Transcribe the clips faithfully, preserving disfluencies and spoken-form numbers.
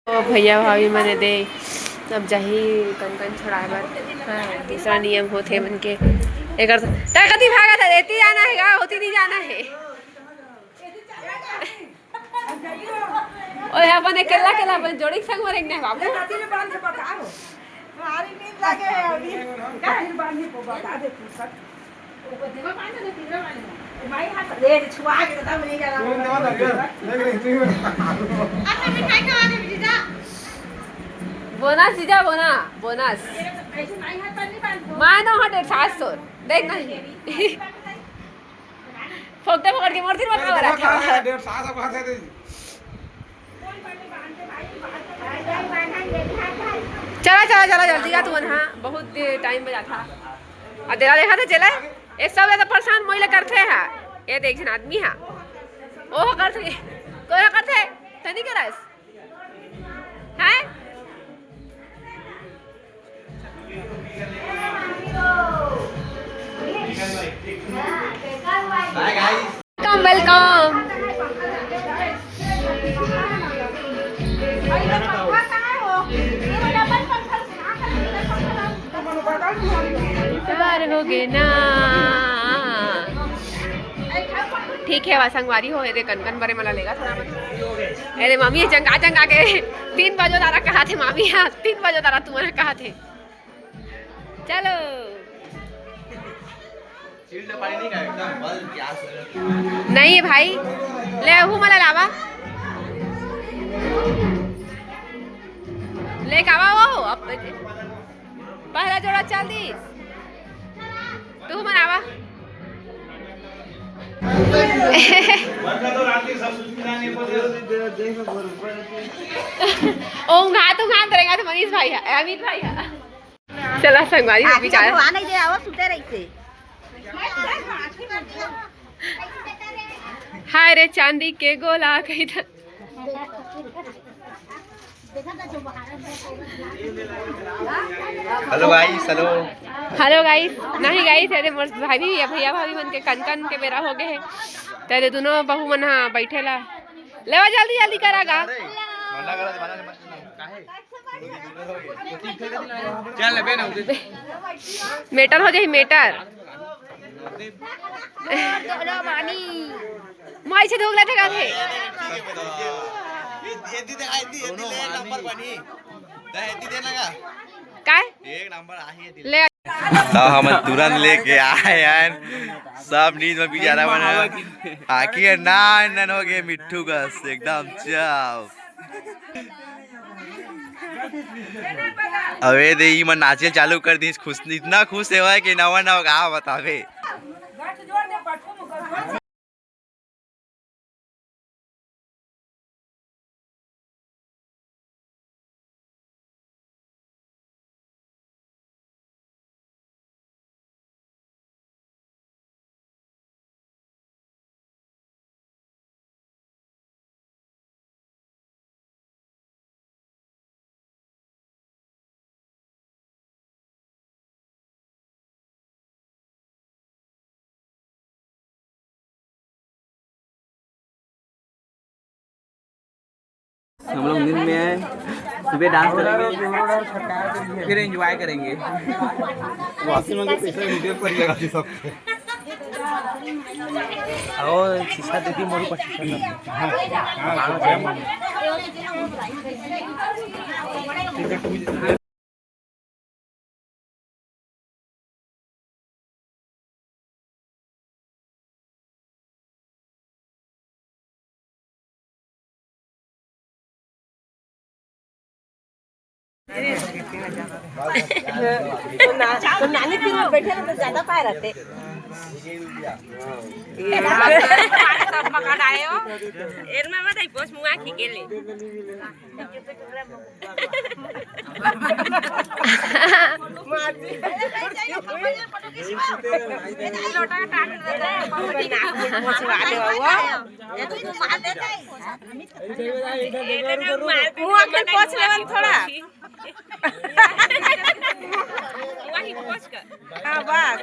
तो भैया भाभी मन दे अब जाही कनकन छोड़ाए बर। हाँ, दूसरा नियम होथे मन के। एकर त-, तै कति भागत हे? एती जाना हे गा, ओती नहीं जाना हे। ओए, अपन अकेला अकेला अपन जोड़ी के संग मरेंगे नहीं बाबू। बोनस जीजा, बोना, बोनस। मैं तो हटे सात सौ, देख नहीं। फोकटे पकड़ के मोर तीर मत खावा रखा। डेढ़ साल से बात है। चला, चला, चला, जल्दी का तू मन, हाँ, बहुत दे-, टाइम बजा था। आ, तेरा देखा था, चला, ये सब ज्यादा परेशान मोइले करते हैं। ये देख, जन आदमी है, ओह करते, कोई करते, तनी करस, हैं? Welcome, welcome। प्यार हो गे ना। ठीक है, वा संगवारी हो, एदे कनकन बरे मला लेगा थोड़ा मन। अरे मामी, चंगा चंगा के तीन बजो तारा कहा थे मामी, हाँ, तीन बजो तारा तुम्हारा कहा थे। चलो। चिल्ड पानी नहीं खाए, एकदम बल प्यास लगे। नहीं भाई, ले हूँ मला लावा। ले कावा वो, अब पहला जोड़ा चल दी। तू मन आवा। ओ घात घात रहेगा तो मनीष भाई है, अमित भाई है। चला संगवारी हो, आज बेचारा। भगवान नहीं दे, आवा सुते रही थे। हाय रे चांदी के गोला कही था। हेलो गाइस, हेलो। हेलो गाइस, नहीं गाइस, अरे मोर भाभी या भैया भाभी मन के कनकन के बेरा हो गए है, तेरे दोनों बहू मन हा बैठे ला। लेवा जल्दी जल्दी करा गा। चल बे ना। मेटर हो जाही मेटर। माई से धोगला ठेका थे। एदी दे, एदी, एदी ले नंबर बनी। दे, एदी दे ना का? काय? एक नंबर आही है। ले। तो हम तुरंत लेके आए यार। सब नींद में बेचारा बना। आखिर ना नन हो गए मिट्ठू का एकदम चाव। अबे दे, ई मन नाचे चालू कर दी, खुश, इतना खुश हेवय कि नवा नवा का बतावे। हम लोग नींद में हैं, सुबह डांस करेंगे, फिर एंजॉय करेंगे। वासिम के पीछे वीडियो पर लगा दी सब। आओ, शीशा दे दी, मोरू का शीशा। हाँ, हाँ, हाँ। तो ना-, तो नानी तीर में बैठे रहे तो ज्यादा पाए रहते। सब पकड़ आए हो। एन में मत आई, बस मुआ खींचे ले। मुँह के पोंछ लेवन थोड़ा। हाँ, बस।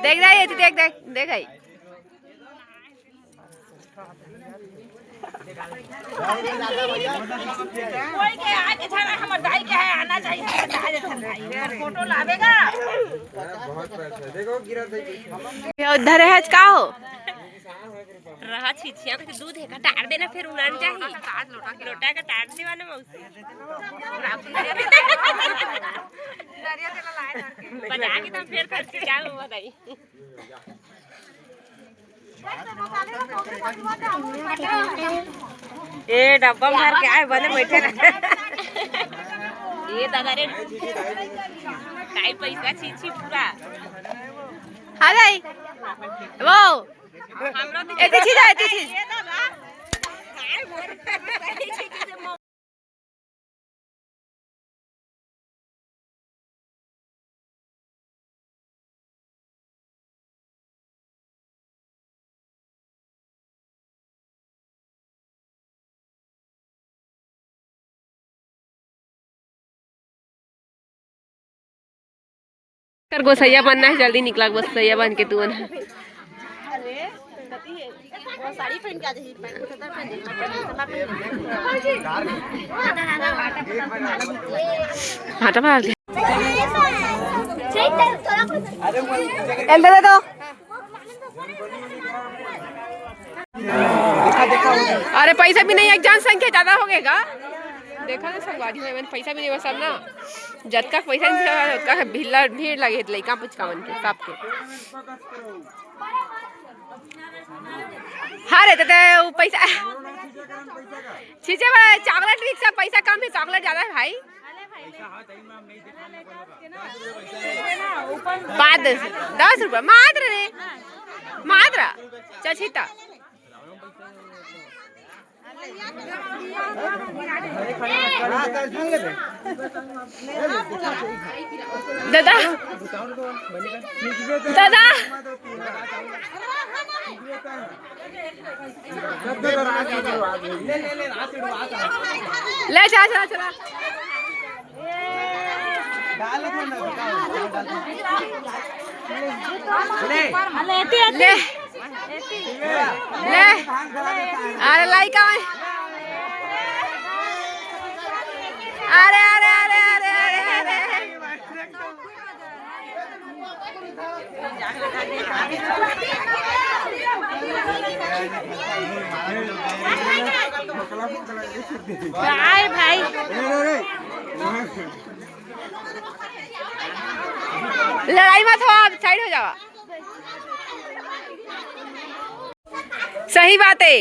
देख, देख, देख, देख, देख, देख। कोई के आके झरा हमर दाई के है, आना चाहिए, हमर दाई के है। फोटो लावेगा। बहुत पैसा। देखो, गिरा दे। ये उधर है, का हो? रहा छिछिया के दूध है, कटार देना, फिर उड़न चाहिए। लोटा कटार दे वाले मौसी। बजा के तुम फिर खर्ची जाओ, बताइए। ए, डब्बा में भर के आए, बने बैठे रहे। ये दादा रे, काई पैसा छी छी पूरा। हाँ भाई, वो, हम लोग तो एती चीज है, एती चीज। ये दादा, काय बोल रहे हैं? कर गोसैया बनना है, जल्दी निकला गोसैया बन के तू ना। हाटा भाग। एल दे दो। अरे पैसा भी नहीं, एक जनसंख्या ज्यादा हो गएगा। देखा ना संगवारी हो, एमन पैसा भी नहीं बस ना, जतका पैसा नहीं बस, ओतका भीड़, भीड़ लगे हे लइका पुचका मन के सबके। हाँ रे, तो, तो वो पैसा छीछे भाई, चॉकलेट भी सब पैसा कम है, चॉकलेट ज्यादा है भाई। पाँच दस, दस रुपया मात्र रे, मात्र। चल छीता। दादा, दादा। ले, चला, चला, चला। ले, ले। अरे लाइका में। अरे, अरे, अरे। काय भाई? लड़ाई मत हो, आप साइड हो जावा। सही बात है।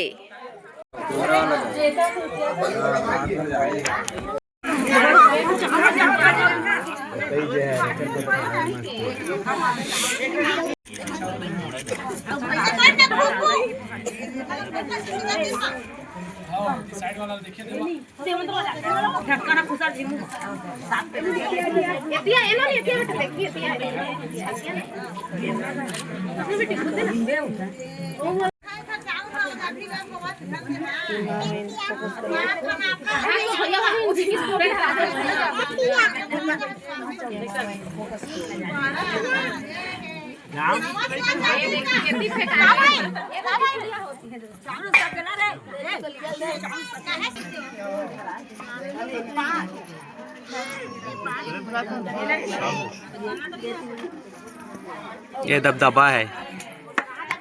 ये दबदबा है।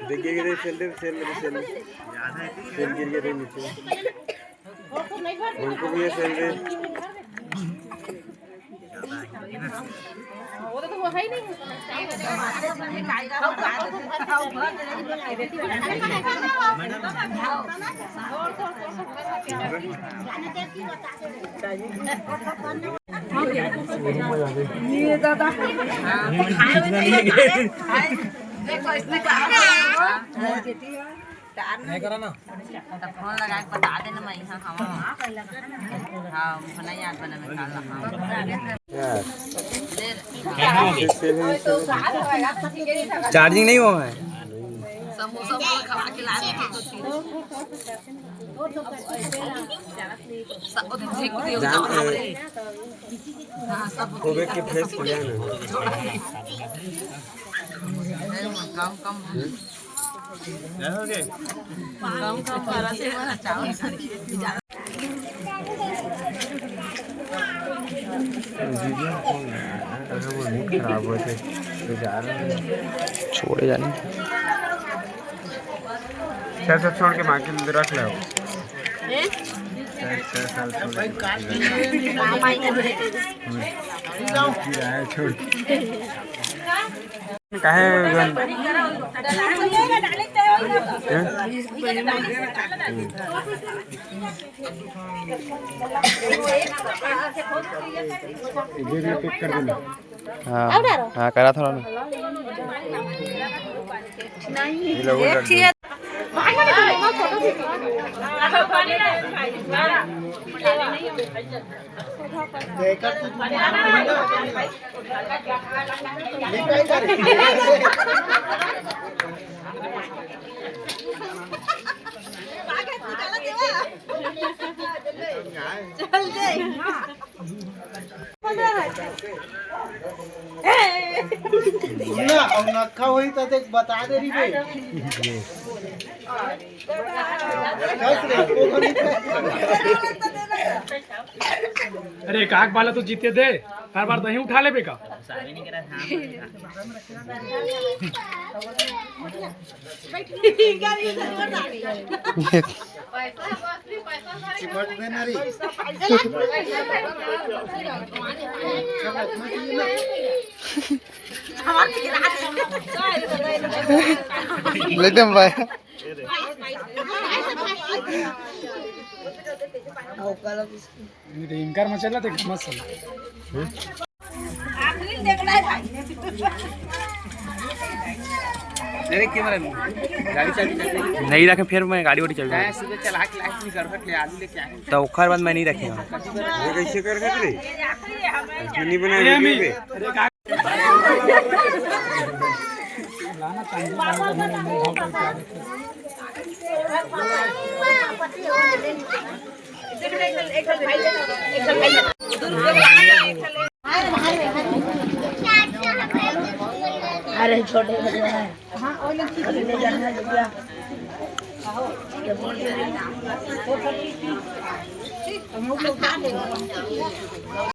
देख, गिर गए, सेल दे, सेल मेरे, सेल। सेल गिर गए थे नीचे। उनको भी ये सेल दे। ये दादा। देखो, इसने कहा। नहीं करा ना। तो फोन लगा के बता देना, मैं यहाँ हवा। हाँ, खाना याद बना, मैं खा ला। चार्जिंग नहीं हुआ है। समोसा बोल खवा के ला रहे हैं। सब तो देख के जान से। हाँ, सब कोविड के फेस किया ना। कम, कम। छोड़े जानी। छह सौ छोड़ के बाकी रख ले। छह साल छोड़ के। हम्म। छोड़। काहे गन? हैं? हम्म। इधर ये पैक कर देना। हाँ, हाँ, करा था ना। ये लो, वो रख दो। चल दे। ना, अब नखा होई त देख बता दे रही बे। कस रे, को नहीं। अरे, एक आग वाला तो जीते दे, हर बार दही उठा लेबे का? चिपट देना रे। लेते हैं भाई। इनकार मचेला तो मत चला। अरे कैमरा में गाड़ी चाबी कर दे। नहीं रखे, फिर मैं गाड़ी वाड़ी चाबी मैं सीधे चला के लाइट निकल रख ले, आलू लेके आए। तो ओखर बाद मैं नहीं रखे हूँ। ये कैसे कर रख रे? नहीं बना ये भी। लाना चाहिए। अरे छोटे बच्चे हैं।